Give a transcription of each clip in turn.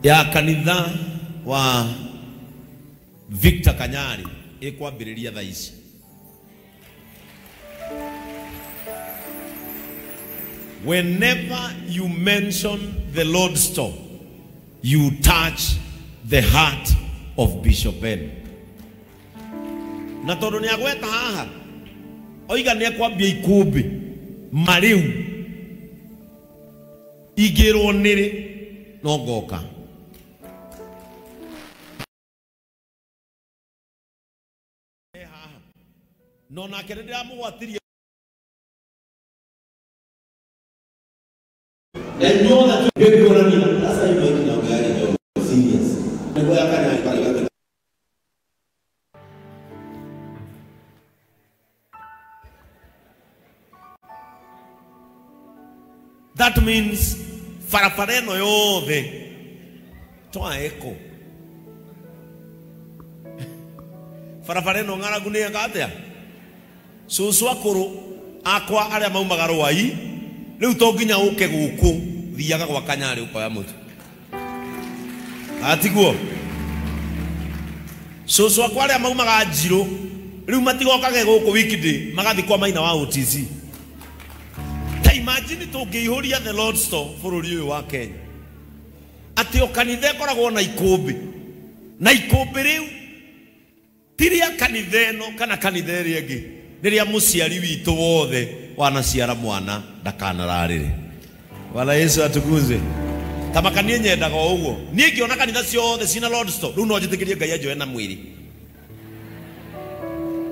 Ya kanitha wa Victor Kanyari ĩkwambĩrĩria thaa ici. Whenever you mention the Lord's store, you touch the heart of Bishop Ben. Na tondũ nĩ agweta haha oiga nĩ ekwambia ikũmbĩ marĩu ingĩrwo nĩrĩ no ngoka. No nake nĩ ndĩramũgwatirie. That means barabara ĩno yothe twaeko. Barabara ĩno ng'aragu nĩ eka atĩa? Cũcũ akũrũ akwa arĩa maumaga Rwai rĩu to nginya ũke gũkũ thiaga gwa Kanyarĩ ũkoya mũtu. Atiguo? Cũcũ akwa arĩa maumaga Njirũ rĩu matigokage gũkũ weekday magathiĩ kwa Maina wa OTC. Ta imagine tũngĩihũria the Lord's store bũrũri ũyũ wa Kenya. Atĩ o kanitha ĩkoragwo na ikũmbĩ. Na ikũmbĩ rĩu ti rĩa kanitha ĩno kana kanitha ĩrĩa ĩngĩ. Nĩ rĩa mũciari witũ wothe wanaciara mwana ndakanararĩre. Bwana Yesu atukuzwe. Tamaka niĩ nyendaga o ũguo. Niĩ ngĩona kanitha ciothe cina Lord's store rĩu no njĩtĩkĩrie Ngai anjoe na mwĩrĩ.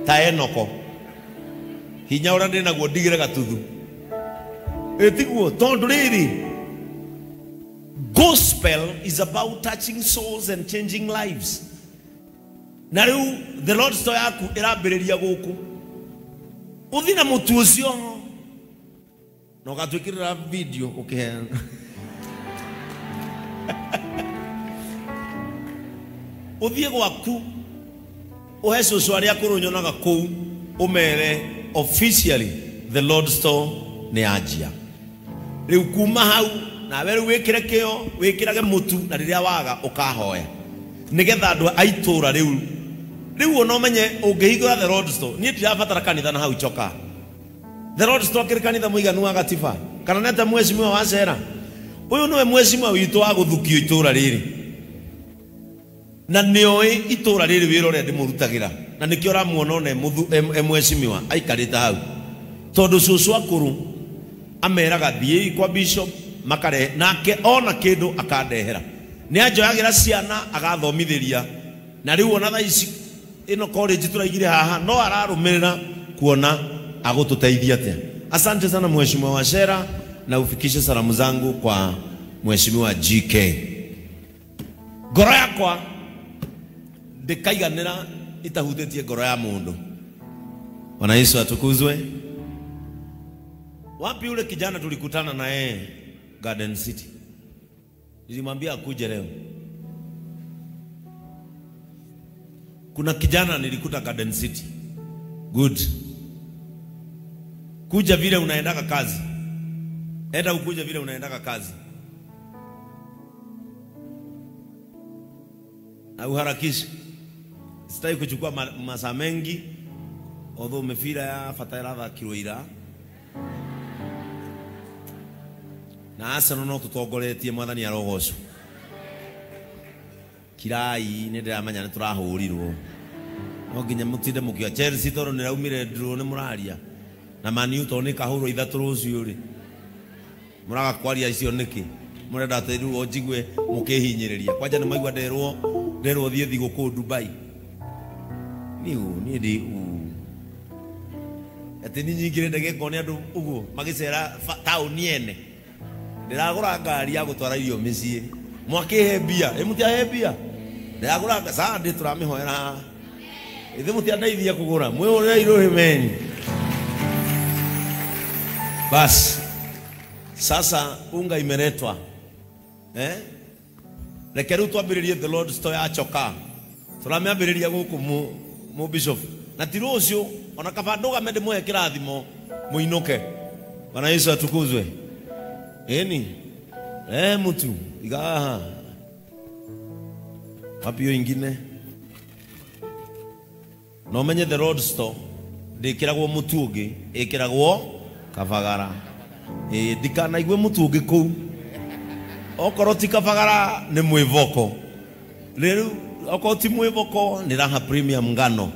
Ta Enoko. Hinya ũrĩa ndĩ naguo ndigĩre gatuthu. Ĩtiguo tondũ rĩrĩ gospel is about touching souls and changing lives. Na rĩu the Lord's store yaku ĩrambĩrĩria gũkũ. Ũthiĩ na mũtu ũcio na ũgatwĩkĩrĩra video ũkĩheana. Ũthiĩ gwaku ũhe cũcũ arĩa akũrũ nyonaga kũu ũmere officially the Lord's store nĩ yanjia. Rĩu kuma hau nawe rĩu wĩkĩre kĩo wĩkĩrage mũtu na rĩrĩa waga ũkahoya nĩgetha andũ a itũũra rĩu rĩu ona ũmenye ũngĩhingũra the Lord's store. Niĩ ndirabatara kanitha na hau choka. The Lord's store kĩrĩ kanitha mũiganu wa gatiba kana nete mheshimiwa wa Cera. Ũyũ nĩwe mheshimiwa witũ wa gũthukio itũũra rĩrĩ na nĩoĩ itũũra rĩrĩ wĩra ũrĩa ndĩmũrutagĩra na nĩkĩo ũramuona ona e mheshimiwa aikarĩte hau tondũ cũcũ akũrũ ameraga thiĩi kwa bishop makarehe nake ona kĩndũ akandehera. Nĩ anjoyagĩra ciana agathomithĩria na rĩu ona thaa ici ĩno college tũraigire haha no ararũmĩrĩra kuona agũtũteithia atĩa. Asante sana mheshimiwa Wachera na ufikishe salamu zangu kwa mheshimiwa GK. Ngoro yakwa ndĩkaiganĩra itahutĩtie ngoro ya mũndũ. Bwana Yesu atukuzwe. Wapi yule kijana tulikutana na yeye Garden City? Nilimwambia akuje leo. Kuna kijana nilikuta Garden City. Good. Kuja vile unaendaka kazi. Enda ukuja vile unaendaka kazi. Na uharakishe. Sitaki kuchukua masaa mengi. Although mefira ya fataira thakirwo ira. Na Arsenal no tutongoretie mwathani arogocwo. Kirai nĩ ndĩramenya nĩ tũrahũrirwo. No nginya mũtinde mũkiuga Chelsea tondũ nĩ raumire draw nĩ mũraria. Na Man U tondũ nĩ kahũrwo ithatũ rũciũ rĩ. Mũraga kwaria icio nĩkĩ? Mũrenda atĩ rĩu o njigue mũkĩhinyĩrĩria. Kwanja nĩ maigua nderwo thiĩ thigũkũ Dubai. Niĩ niĩ ndĩ atĩ niĩ nyingĩre ndege ngone andũ ũguo magĩcera taũni ene. Ndĩragũra ngari ya gũtwara irio mĩciĩ. Mwakĩhe mbia, ĩ mũtiahe mbia. Ndĩragũra Sunday tũramĩhoera haha. Ithe mũtiandeithia kũgũra, mwĩhũrĩre irũhĩ meni. Bas. Sasa unga imeletwa. Eh? Reke rĩu twambĩrĩrie the Lord's store ya choka. Tũramĩambĩrĩria gũkũ mu bishop. Na ti rũciũ ona kaba ndũgame ndĩmũhe kĩrathimo mũinũke. Bwana Yesu atukuzwe. Eni. Mutu iga haha. Wapi hiyo ingine? No menye the Lord Store ndikiragwo mutu ungi, ikiragwo Kabagara. Ndikanaigwe mutu ungi kuu. Okorwo ti Kabagara ni mwivoko. Riu okorwo ti mwivoko ni Raha Premium ngano.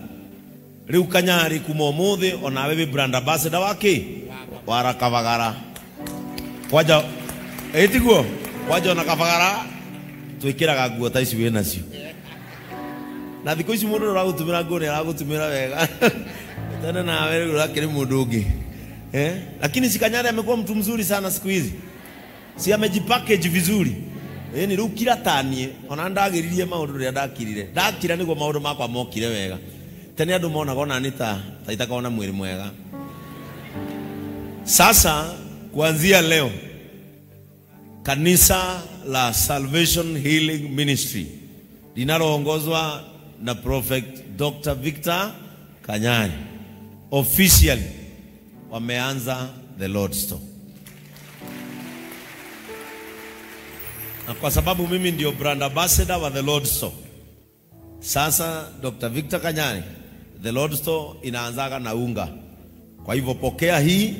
Riu Kanyari kuma umuthi onawe wi brand ambassador waki wara Kabagara. Kwanja itiguo kwanja ona Kabagara twikiraga nguo ta ici winacio. Na thikũ ici mũndũ ũragũtumĩra nguo nĩ aragũtumĩra wega. Tena na wewe urakiri mũndũ ũngĩ. Lakini si Kanyari amekuwa mtu mzuri sana siku hizi. Si amejipackage vizuri. Ni rĩu kira tanie ona ndagĩririe maũndũ rĩrĩa ndakirire. Ndakira nĩguo maũndũ makwa mokire wega. Tene andũ monaga ona nĩ ta itakoragwo na mwĩrĩ mwega. Sasa kuanzia leo kanisa la Salvation Healing Ministry linaloongozwa na Prophet Dr. Victor Kanyari officially wameanza the Lord's Store. Na kwa sababu mimi ndio brand ambassador wa the Lord's Store, sasa Dr. Victor Kanyari, the Lord's Store inaanzaga na unga. Kwa hivyo pokea hii,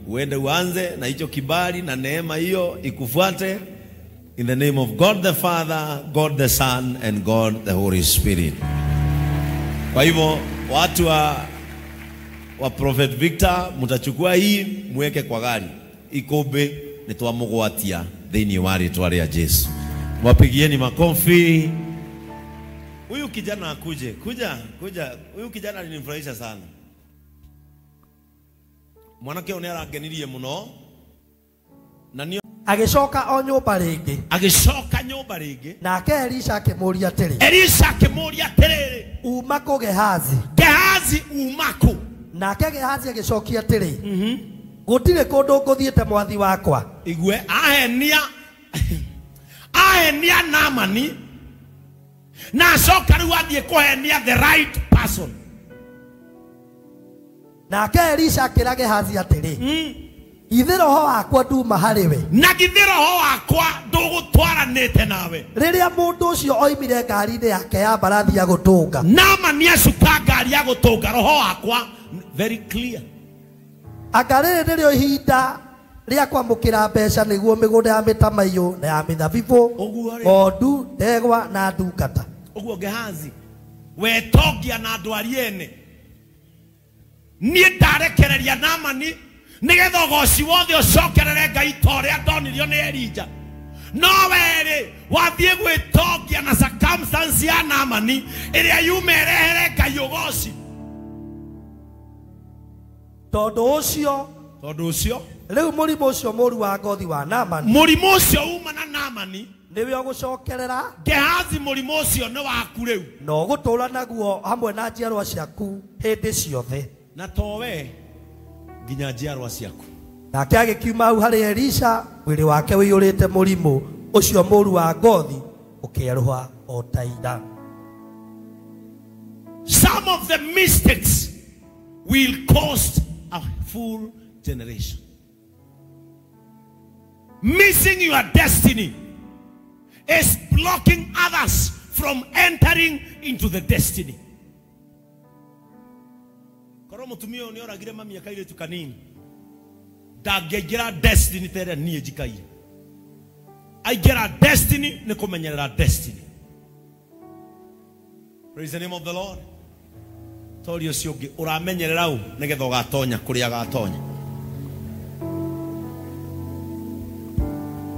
uende uanze na hicho kibali na neema hiyo ikufuate. In the name of God the Father, God the Son, and God the Holy Spirit. Kwa hivyo watu wa Prophet Victor mutachukua hii muweke kwa gari. Ikombe ni twamugwatia thĩinĩ wa rĩtwa rĩa Jesu. Wapigieni makofi. Huyu kijana akuje. Kuja, kuja. Huyu kijana alinifurahisha sana. Mwanake ũyũ nĩarangenirie mũno. Na nĩ agĩcoka o nyũmba rĩngĩ. Agĩcoka nyũmba rĩngĩ. Nake Elisha akĩmũũria atĩrĩ. Elisha akĩmũũria atĩrĩrĩ. Uma kũ Gehazi? Gehazi uma kũ? Nake Gehazi agĩcokia atĩrĩ. Gũtirĩ kũndũ ngũthiĩte mwathi wakwa. Igue ahenia ahenia Naamani na acoka rĩu athiĩ kũhenia the right person. Nake Elisha akĩra Gehazi atĩrĩ. Githĩ roho wakwa nduma harĩ we. Na githĩ roho wakwa ndũgũtwaranĩte nawe. Rĩrĩa mũndũ ũcio oimire ngari-inĩ yake ya mbarathi ya gũtũnga. Naamani acuka ngari ya gũtũnga roho wakwa very clear. Anga rĩrĩ nĩrĩo ihinda rĩa kwamũkĩra mbeca nĩguo mĩgũnda ya mĩtamaiyũ na ya mĩthabibũ, ng'ondu, ndegwa na ndungata. Ũguo Gehazi wetongia na andũ arĩa ene. Niĩ ndarekereria Naamani nigetha ũgoci wothe ũcokerere Ngai ta ũrĩa ndonirio nĩ Elija. No werĩ wathiĩ gwĩtongia na circumstance ya Naamani ĩrĩa yuma ĩrehere Ngai ũgoci. Tondũ ũcio rĩu mũrimũ ũcio mũũru wa ngothi wa Naamani, mũrimũ ũcio uma na Naamani nĩwe ũgũcokerera. Gehazi, mũrimũ ũcio nĩ waku rĩu na ũgũtũũra naguo hamwe na njiarwa ciaku hĩndĩ ciothe. Na towe nginya njiarwa ciaku. Nake agĩkiuma hau harĩ Elisha mwĩrĩ wake ũiyũrĩte mũrimũ ũcio mũũru wa ngothi ũkĩerũha o ta ira. Some of the mistakes will cost a full generation. Missing your destiny is blocking others from entering into the destiny. Korwo mutumia ũyũ nĩoragire mami akairĩtu kanini, ndangĩaingĩra destiny ta ĩrĩa niĩ njikaire. Aingĩra destiny nĩ kũmenyerera destiny. Praise the name of the Lord. Tori ũcio ũngĩ ũramenyerera ũ nĩgetha ũgatonya kũrĩa agatonya.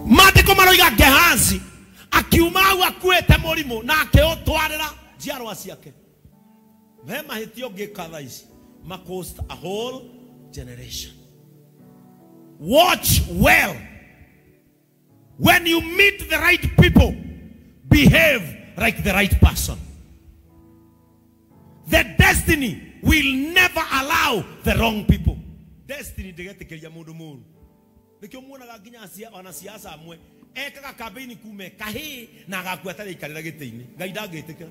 Maandĩko maroiga Gehazi akiuma hau akuĩte mũrimũ na akĩũtwarĩra njiarwa ciake. He mahĩtia ũngĩka thaa ici cost a whole generation. Watch well. When you meet the right people, behave like the right person. The destiny will never allow the wrong people. Destiny ndĩgetĩkĩria mũndũ mũũru. Nĩkĩo muonaga nginya wanasiasa amwe ekaga campaign kume kahĩ na agakua atarĩ aikarĩra gĩtĩ-inĩ. Ngai ndangĩtĩkĩra.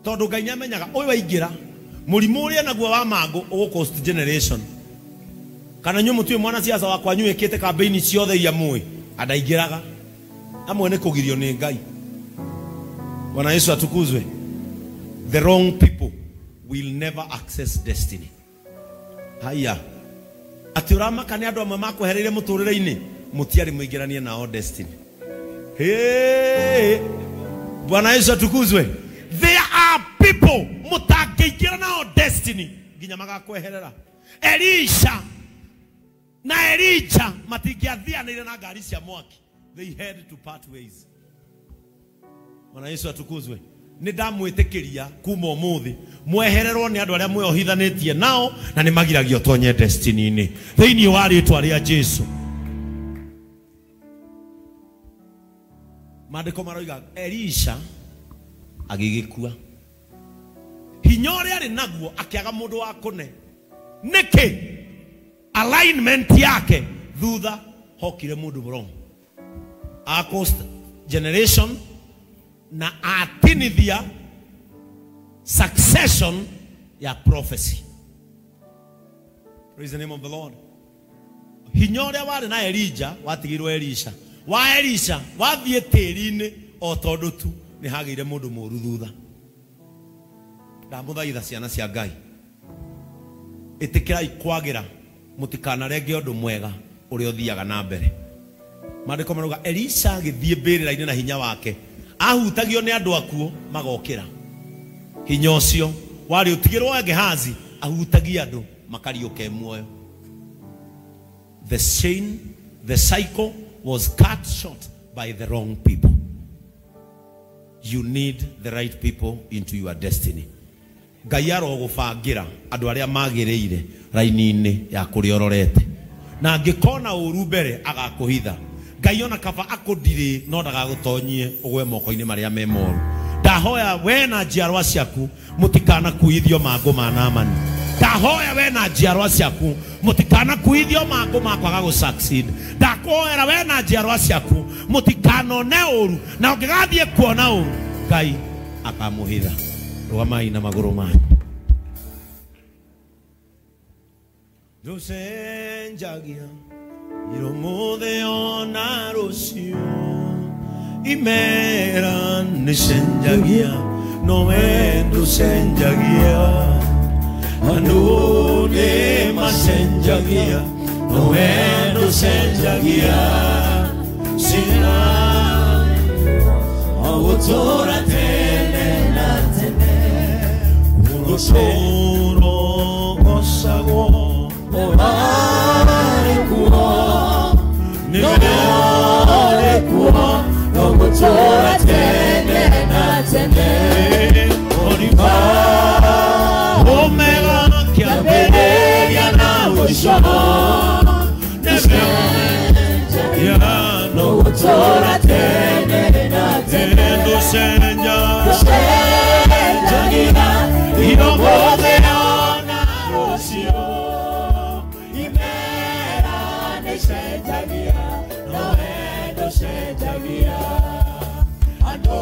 Tondũ Ngai nĩamenyaga ũyũ aingĩra mũrimũ ũrĩa naguo wa mangũ ũgũ-cost generation. Kana inyuĩ mũtiũĩ mwanasiasa wa kwanyu ĩkĩte campaign ciothe iria mũĩ andaingĩraga. Amwe nĩ kũgirio nĩ Ngai. Bwana Yesu atukuzwe. The wrong people will never access destiny. Haya. Ati uramaka ni andu amwe makwehereire muturire-ini mutiari muingiranie nao destiny. Hey. Bwana Yesu atukuzwe. There are people mutangĩingĩra nao destiny nginya magakweherera. Elisha na Elijah matingĩathianĩire na ngari cia mwaki. They had to part ways. Bwana Yesu atukuzwe. Nĩ ndamwĩtĩkĩria kuma ũmũthĩ mwehererwo nĩ andũ arĩa mwĩohithanĩtie nao na nĩ magiragio tonye destiny-inĩ thĩinĩ wa rĩtwa rĩa Jesu. Maandĩko maroiga Elisha agĩgĩkua, hinya ũrĩa arĩ naguo akĩaga mũndũ wa kũne. Nĩkĩ? Alignment yake thutha hokire mũndũ wrong. Akos generation na atinithia succession ya prophecy. Praise the name of the Lord. Hinya ũrĩa warĩ na Elijah watigirwo Elisha. Wa Elisha wathiĩ tĩri-inĩ o tondũ tu nĩ hagĩire mũndũ mũru thutha. Ndamũthaitha ciana cia Ngai, ĩtĩkĩrai kwagĩra, mũtikanarenge ũndũ mwega ũrĩa ũthiaga na mbere. Maandĩko marauga Elisha agĩthiĩ mbĩrĩra-inĩ na hinya wake, ahutagio nĩ andũ akuo magokĩra. Hinya ũcio warĩ ũtigĩrwo Gehazi, ahutagia andũ makariũke muoyo. The chain, the cycle was cut short by the wrong people. You need the right people into your destiny. Ngai arogũbangĩra andũ arĩa magĩrĩire raini-inĩ ya kũrĩa ũrorete. Na angĩkona ũru mbere agakũhitha. Ngai ona kaba akũndirĩ no ndagagũtonyie ũgwe moko-inĩ marĩa me moru. Ndahoya we na njiarwa ciaku mũtikanakuithio mangũ ma Naamani. Ndahoya we na njiarwa ciaku mũtikanakuithio mangũ ma kwaga gũ succeed. Ndakuhoera we na njiarwa ciaku mũtikanone ũru, na ũngĩgathiĩ kuona ũru Ngai akamũhitha. Rũgamai na magũrũ manyu. Ndũcenjagia irũmũthĩ ona rũciũ, imera nĩcenjagia nowe ndũcenjagia, andũ nĩmacenjagia nowe ndũcenjagia, cira ogũtũra tene na tene, ũrũtũũro gocagwo ũrarĩ kuo, nĩwe ũrĩ kuo, ũgũtũũra tene na tene. Oliva Omega kĩambĩrĩria na mũico, nĩwe ũgũtũũra tene na tene. Ndũcenjagia irũmũthĩ ona rũciũ, imera nĩcenjagia nowe ndũcenjagia, andũ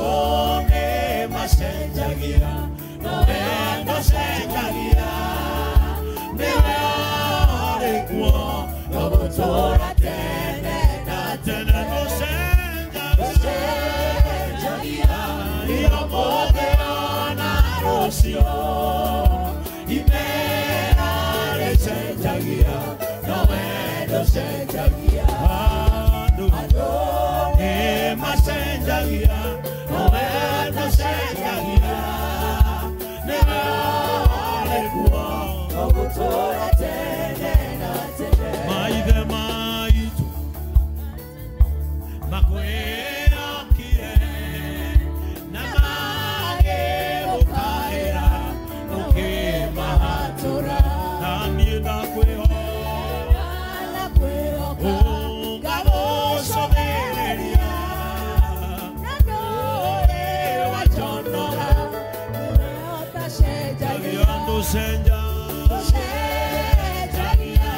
nĩmacenjagia nowe ndũcenjagia, nĩwe ũrĩ kuo ũgũtũũra tene na tene. Ndũcenjagia irũmũthĩ ona rũciũ, imera nĩcenjagia nowe ndũcenjagia, andũ nĩmacenjagia nowe ndũcenjagia, nĩwe ũrĩ kuo ũgũtũũra tene na tene. Maithe maitũ makwĩhokire na magĩgũkaĩra ũkĩmahatũra, na niĩ ndakwĩhoka ngagũcũthĩrĩria, na ndũrĩ waconora ndũcenjagia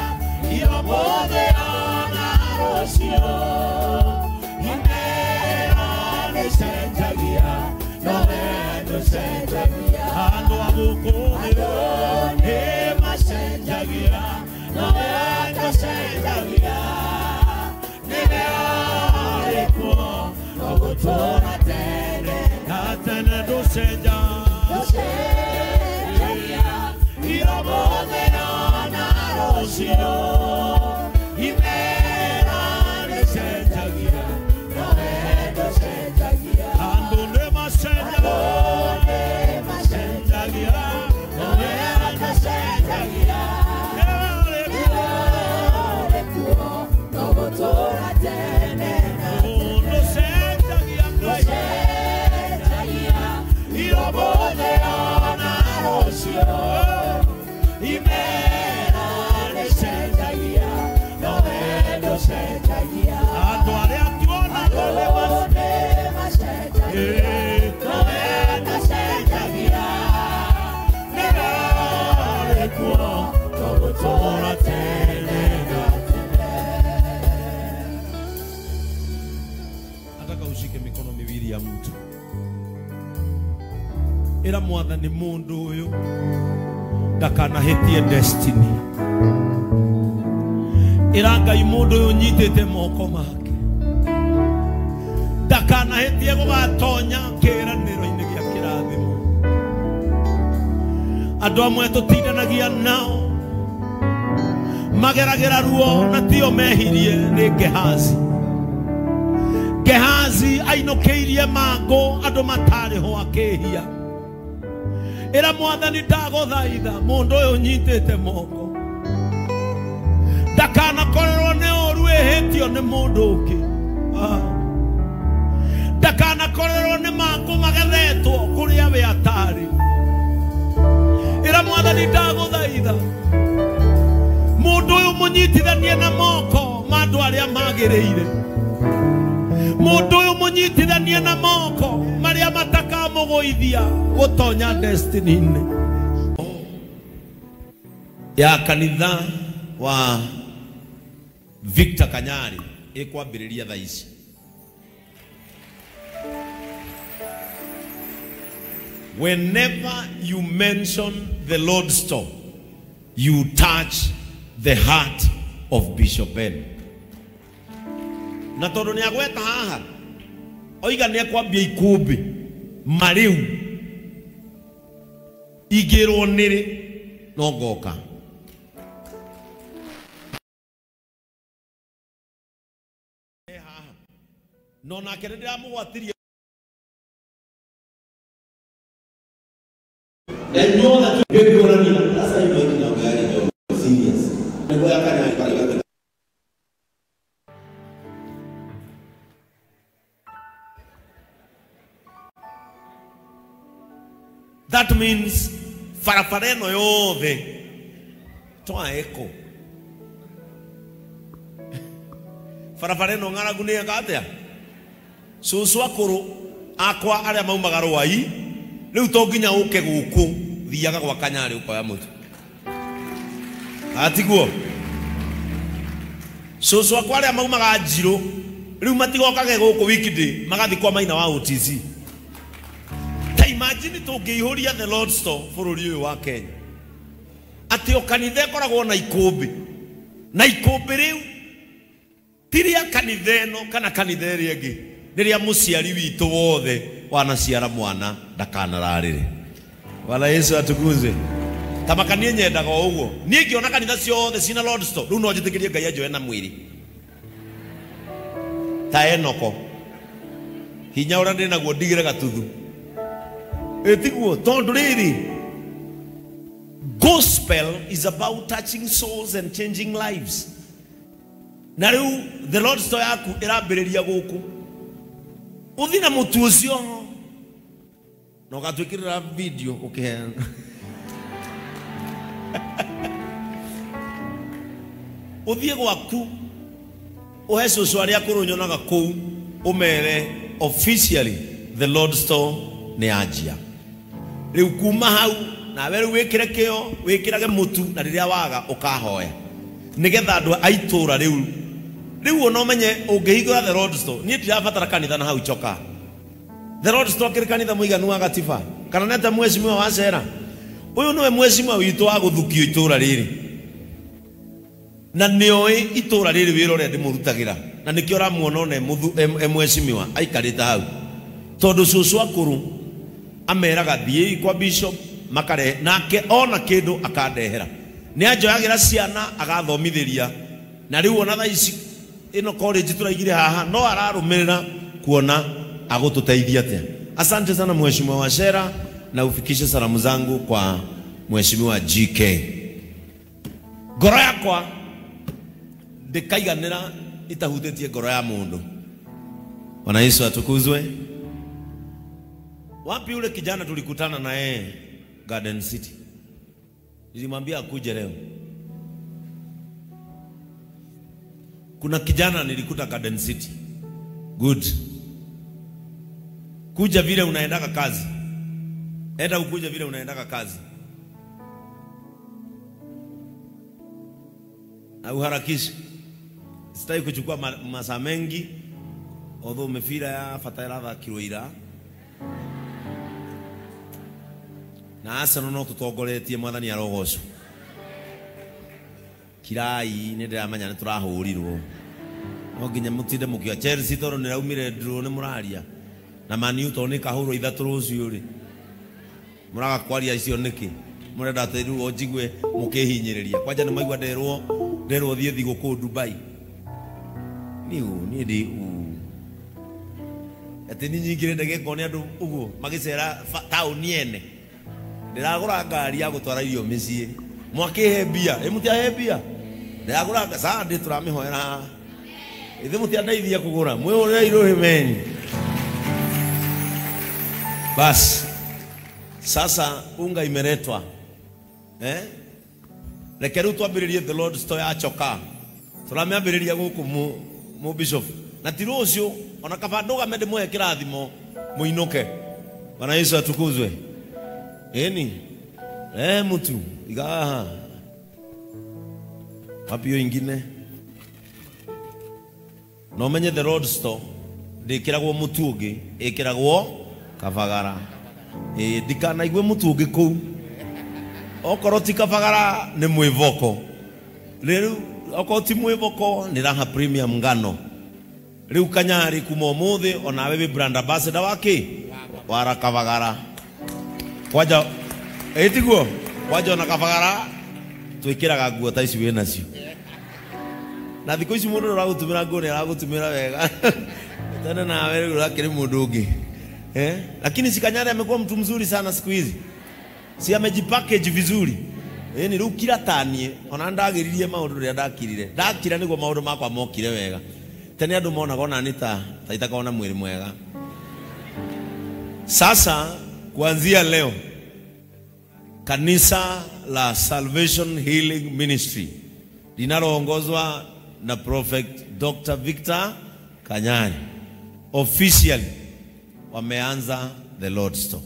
irũmũthĩ ona rũciũ, imera nĩcenjagia nowe ndũcenjagia, andũ a gũkũ thĩ nĩmacenjagia nowe ndũcenjagia, nĩwe ũrĩ kuo. Nogutora tene na tene nducenjagia Iromothe ona rũciũ Imera nĩcenjagia nowe ndũcenjagia Andũ nĩmacenjagia nowe ndũcenjagia Nĩwe kuo nogutora tene na ndũcenjagia ndũcenjagia Iromothe ona rũciũ Imera nĩcenjagia nowe ndũcenjagia Andũ arĩa tuonaga nĩmacenjagia nowe ndũcenjagia Nĩwe ũrĩ kuo tũgũtũũra tene na tene. Nataka ushike mikono miwili ya mtu. Ira mwathani mundu uyu ndakanahitie destiny. Ira Ngai mundu uyu nyitite moko make ndakanahitie gugatonya kiraniro-ini gia kirathimo. Andu amwe tutindanagia nao mageragira ruo na tio mehirie ni Gehazi. Gehazi ainũkĩirie mangũ andũ matarĩ ho akĩhia. Ĩra mwathani ndagũthaitha mũndũ ũyũ nyitĩte moko ndakanakorerwo nĩ ũru ĩhĩtio nĩ mũndũ ũngĩ. Ndakanakorerwo nĩ mangũ magethetwo kũrĩa we atarĩ. Ĩra mwathani ndagũthaitha mũndũ ũyũ mũnyitithanie na moko ma andũ arĩa magĩrĩire. Mũndũ ũyũ mũnyitithanie na moko marĩa matakamũgũithia gũtonya destiny-inĩ ya kanitha wa Victor Kanyari ĩkwambĩrĩria thaa ici. Whenever you mention the Lord's store, you touch the heart of Bishop Ben. Na tondũ nĩ agweta haha oiga nĩ ekwambia ikũmbĩ marĩu ingĩrwo nĩrĩ no ngoka. No nake nĩ ndĩramũgwatirie. That means barabara ĩno yothe twaeko. Barabara ĩno ng'aragu nĩ ĩka atĩa? Cũcũ akũrũ akwa arĩa maumaga Rwai rĩu to nginya ũke gũkũ thiaga gwa Kanyarĩ ũkoya mũtu. Atiguo? Cũcũ akwa arĩa maumaga Njirũ rĩu matigokage gũkũ weekday magathiĩ kwa Maina wa OTC. Ta imagine tũngĩihũria the Lord's store bũrũri ũyũ wa Kenya. Atĩ o kanitha ĩkoragwo na ikũmbĩ. Na ikũmbĩ rĩu ti rĩa kanitha ĩno kana kanitha ĩrĩa ĩngĩ. Nĩ rĩa mũciari witũ wothe wanaciara mwana ndakanararĩre. Bwana Yesu atukuzwe. Tamaka niĩ nyendaga o ũguo. Niĩ ngĩona kanitha ciothe cina Lord's store rĩu no njĩtĩkĩrie Ngai anjoe na mwĩrĩ. Ta Enoko. Hinya ũrĩa ndĩ naguo ndigĩre gatuthu. Ĩtiguo tondũ rĩrĩ gospel is about touching souls and changing lives. Na rĩu the Lord's store yaku ĩrambĩrĩria gũkũ. Ũthiĩ na mũtu ũcio na ũgatwĩkĩrĩra video ũkĩheana. Ũthiĩ gwaku ũhe cũcũ arĩa akũrũ nyonaga kũu ũmere officially the Lord's store nĩ yanjia. Rĩu kuma hau nawe rĩu wĩkĩre kĩo wĩkĩrage mũtu na rĩrĩa waga ũkahoya nĩgetha andũ a itũũra rĩu rĩu ona ũmenye ũngĩhingũra the Lord's store. Niĩ ndirabatara kanitha na hau Choka. The Lord's store kĩrĩ kanitha mũiganu wa gatiba kana neta mheshimiwa wa Cera. Ũyũ nĩwe mheshimiwa witũ wa gũthukio itũũra rĩrĩ na nĩoĩ itũũra rĩrĩ wĩra ũrĩa ndĩmũrutagĩra. Na nĩkĩo ũramuona ona e mheshimiwa aikarĩte hau. Tondũ cũcũ akũrũ ameraga thiĩi kwa bishop makarehe nake ona kĩndũ akandehera. Nĩ anjoyagĩra ciana agathomithĩria. Na rĩu ona thaa ici ĩno college tũraigire haha no ararũmĩrĩra kuona agũtũteithia atĩa. Asante sana Mheshimiwa Wachera, na ufikishe salamu zangu kwa Mheshimiwa GK. Ngoro yakwa ndikaiganĩra itahutĩtie ngoro ya mũndũ. Bwana Yesu atukuzwe. Wapi yule kijana tulikutana na yeye Garden City? Nilimwambia akuje leo. Kuna kijana nilikuta Garden City. Good. Kuja vile unaendaka kazi. Enda ukuje vile unaendaka kazi. Na uharakishe. Sitaki kuchukua masaa mengi. Although mefira ya fataira thakirwo ira. Na Arsenal no tutongoretie mwathani arogocwo. Kirai nĩ ndĩramenya nĩ tũrahũrirwo. No nginya mũtinde mũkiuga Chelsea tondũ nĩraumire draw nĩ mũraria. Na Man U tondũ nĩ kahũrwo ithatũ rũciũ rĩ. Mũraga kwaria icio nĩkĩ? Mũrenda atĩ rĩu o njigue mũkĩhinyĩrĩria. Kwanja nĩ maigua nderwo thiĩ thigũkũ Dubai. Niĩ niĩ ndĩ atĩ niĩ nyingĩre ndege ngone andũ ũguo magĩcera taũni ene. Ndĩragũra ngari ya gũtwara irio mĩciĩ. Mwakĩhe mbia, ĩ mũtiahe mbia. Ndĩragũra Sunday tũramĩhoera haha. Ithe mũtiandeithia kũgũra, mwĩhũrĩre irũhĩ meni. Bas. Sasa unga imeretwa. Eh? Reke rĩu twambĩrĩrie the Lord store ya choka. Tũramĩambĩrĩria gũkũ mu bishop. Na ti rũciũ ona kaba ndũgame ndĩmũhe kĩrathimo mũinũke. Bwana Yesu atukuzwe. Eni. Mtu igaha. Wapi hiyo ingine? No menye the Lord store ndikiragwo mutu ungi, ikiragwo kabagara. Ndikanaigwe mutu ungi kuu. Okorwo ti kabagara ni mwivoko. Riu okorwo ti mwivoko ni Raha Premium ngano. Riu Kanyari kuma umuthi onawe wi brand ambassador waki wara kabagara. Kwanja ĩtiguo kwanja ona kabagara twikiraga nguo ta ici wĩ nacio. Na thikũ ici mũndũ ũragũtumĩra nguo nĩ aragũtumĩra wega. Tena nawe rĩu ũrakĩrĩ mũndũ ũngĩ. Lakini si Kanyari amekuwa mtu mzuri sana siku hizi. Si amejipackage vizuri. Ni rĩu kira tanie ona ndagĩririe maũndũ rĩrĩa ndakirire. Ndakira nĩguo maũndũ makwa mokire wega. Tene andũ monaga ona nĩ ta itakoragwo na mwĩrĩ mwega. Sasa kuanzia leo kanisa la Salvation Healing Ministry linaloongozwa na Prophet Dr. Victor Kanyari officially wameanza the Lord's Store.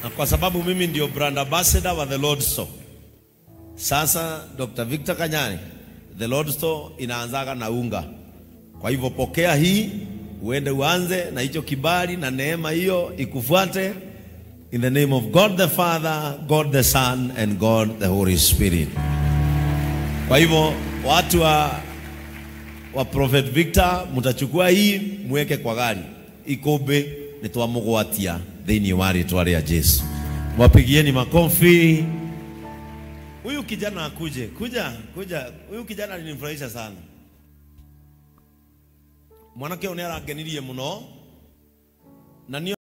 Na kwa sababu mimi ndio brand ambassador wa the Lord's Store, sasa Dr. Victor Kanyari, the Lord's Store inaanzaga na unga. Kwa hivyo pokea hii, uende uanze na hicho kibali na neema hiyo ikufuate. In the name of God the Father, God the Son and God the Holy Spirit. Kwa hivyo watu wa Prophet Victor mutachukua hii muweke kwa gari. Ikombe ni twamugwatia thĩinĩ wa rĩtwa rĩa Jesu. Wapigieni makofi. Huyu kijana akuje. Kuja, kuja. Huyu kijana alinifurahisha sana. Mwanake ũyũ nĩ arangenirie mũno. Na niĩ